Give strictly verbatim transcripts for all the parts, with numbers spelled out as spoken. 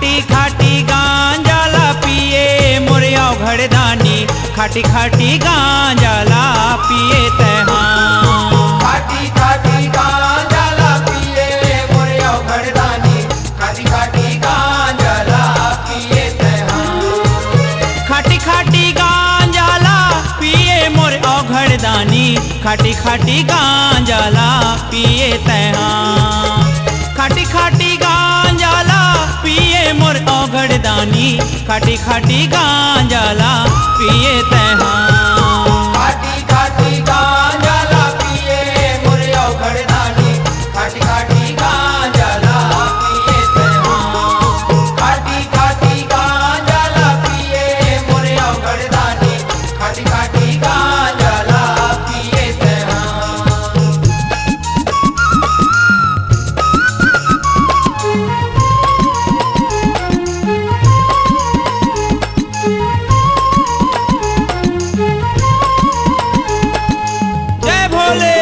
खाटी गांजा ला पिए मोर अवघड़ दानी, खाटी खाटी गांजा ला पिए तैहा। खाटी खाटी गांजा ला पिए मोर अवघड़ दानी, खाटी खाटी गांजा ला पिए तैहा। खाटी खाटी गांजा ला पिए मोर अवघड़ दानी, खाटी खाटी गांजा ला पिए तैहा। खाटी खाटी गांजा ला पिए मोर अवघड़ दानी, खाटी खाटी गांजा ला पिए तैहा। खाटी खाटी गांजा ला पिए मोर अवघड़ दानी, खाटी खाटी गांजा ला पिए तैहा। खाटी खाटी गांजा ला पिए मोर अवघड़ दानी, खाटी खाटी गांजा ला पिए तैहा। जय भोले,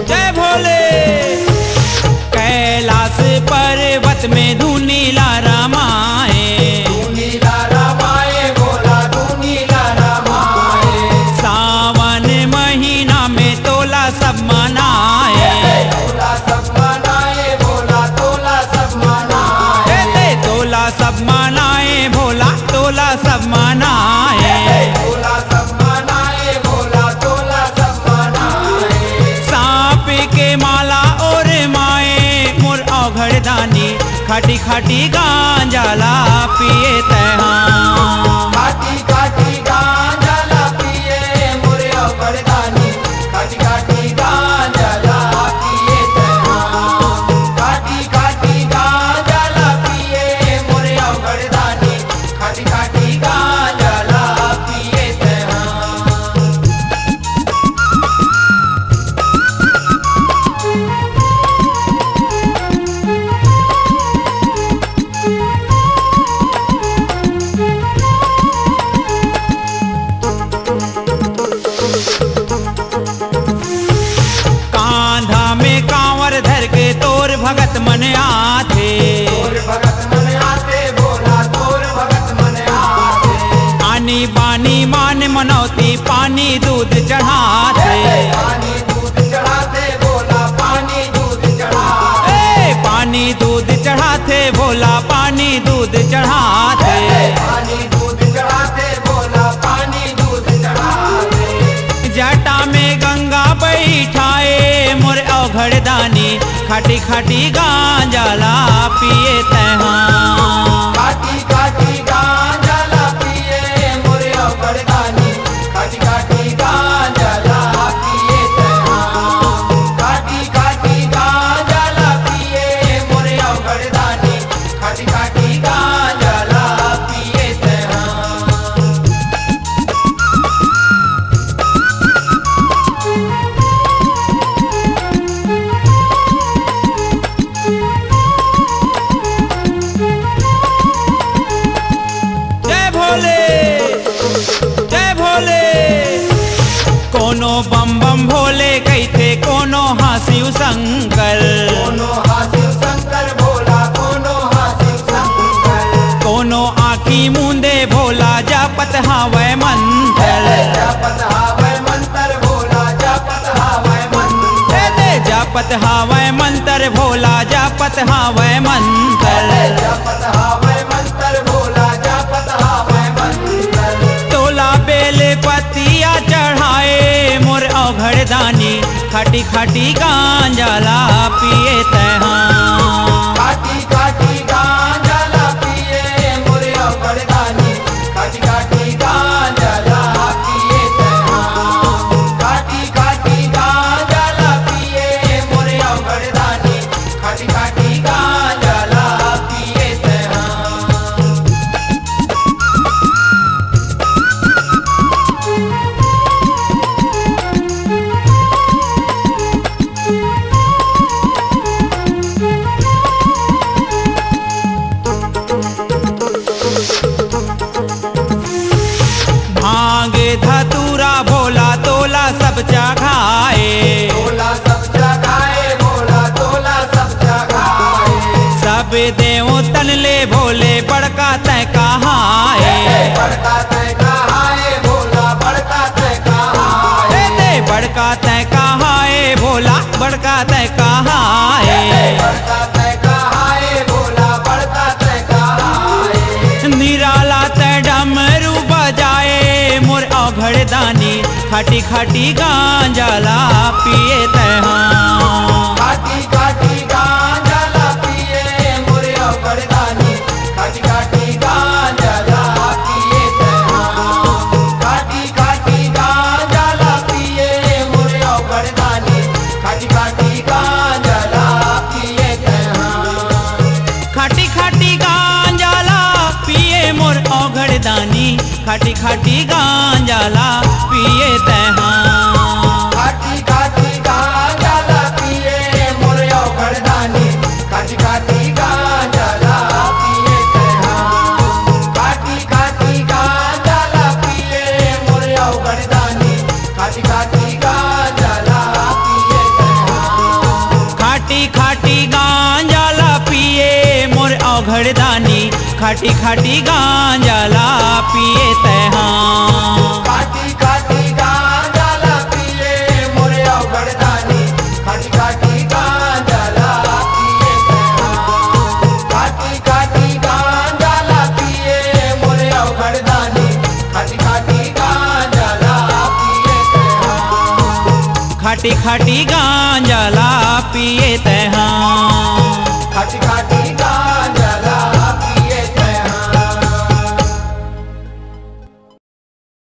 जय भोले। कैलाश पर्वत में धुनी ला रमाए। धुनी ला रमाए भोला, धुनी ला रमाए। सावन महीना में तोला सब मनाए। तोला सब मनाए भोला, तोला सब मनाए। ए, ए, तोला सब मनाए भोला, तोला सब मनाए। ए, ए, तोला सब मनाए भोला, तोला सब मनाए। सांप के माला ओढ़ माए मोर अवघड़ दानी, खाटी खाटी गांजा ला पिए तैहा। खाटी खाटी गांजा ला पिए मोर अवघड़ दानी, खाटी खाटी गांजा ला पिए तैहा। खाटी खाटी गांजा ला पिए मोर अवघड़ दानी, खाटी खाटी गांजा ला पिए तैहा। कांधा में कांवर धर के तोर भगत मन आथे। तोर भगत मन आथे भोला, तोर भगत मन आथे। आनी बानी मान मनौती पानी दूध चढ़ाथे। पानी दूध चढ़ाथे भोला, पानी दूध चढ़ाथे। ए, पानी दूध चढ़ाथे भोला, पानी दूध चढ़ाथे। ए, पानी दूध चढ़ाथे भोला, पानी दूध चढ़ाथे। जटा में गंगा बैठाए मोर अवघड़ दानी, खाटी खाटी गांजा ला पिए तैहा। खाटी खाटी गांजा ला पिए मोर अवघड़ दानी, खाटी खाटी गांजा ला पिए तैहा। खाटी खाटी गांजा ला पिए मोर अवघड़ दानी, खाटी खाटी गांजा ला पिए तैहा। जय भोले, जय भोले। कोनो बम बम भोले कहिथे, कोनो हा शिव शंकर। कोनो हा शिव शंकर भोला, कोनो हा शिव शंकर। कोनो आँखी मूंदे भोला, जपत हावय मंत्र। जपत हावय मंत्र भोला, जपत हावय मंत्र। ए दे जपत हावय मंत्र भोला, जपत हावय मंत्र। जपत हावय मंत्र भोला, जपत हावय मंत्र। तोला बेल पतिया चढ़ाए मोर अवघड़ दानी, खाटी खाटी गांजा ला पिए तैहा। खाटी खाटी गांजा ला पिए मोर अवघड़ दानी, खाटी खाटी गांजा ला पिए तैहा। खाटी खाटी गांजा ला पिए मोर अवघड़ दानी, खाटी खाटी गांजा ला पिए तैहा। भांग धतूरा भोला तोला सब चघाए। तोला सब चघाए भोला, तोला सब चघाए। सब देवतन ले भोले बड़का तैं कहाए। बड़का तैं कहाए भोला, बड़का तैं कहाए। दे बड़का तैं कहाए भोला, बड़का तैं कहाए। बड़का तैं कहाए भोला, बड़का तैं कहाए। निराला तैं डमरू बजाए मोर औघड़ दानी, खाटी खाटी गांजा ला पिए तैं हा। खाटी खाटी गांजा ला पिए मोर औघड़ दानी, खाटी खाटी गांजा ला पिए तैं हा। खाटी खाटी गांजा ला पिए मोर औघड़ दानी, खाटी खाटी गांजा ला पिए तैं हा। खाटी खाटी गांजा ला पिए मोर औघड़ दानी, खाटी खाटी गांजा ला पिए तैं हा। खाटी खाटी गांजा ला पिए मोर औघड़ दानी, खाटी खाटी गांजा ला पिए तैं हा। खाटी खाटी गांजा ला पिए मोर औघड़ दानी, खाटी खाटी गांजा ला पिए तैं हा। खाटी खाटी गांजा ला पिए मोर औघड़ दानी, खाटी खाटी गांजा ला पिए तैं हा। खाटी खाटी गांजा ला पिए मोर औघड़ दानी, खाटी खाटी गांजा ला पिए तैं हा। खाटी खाटी गांजा ला पिए मोर औघड़ दानी, खाटी खाटी गांजा ला पिए तैं हा। खाटी खाटी गांजा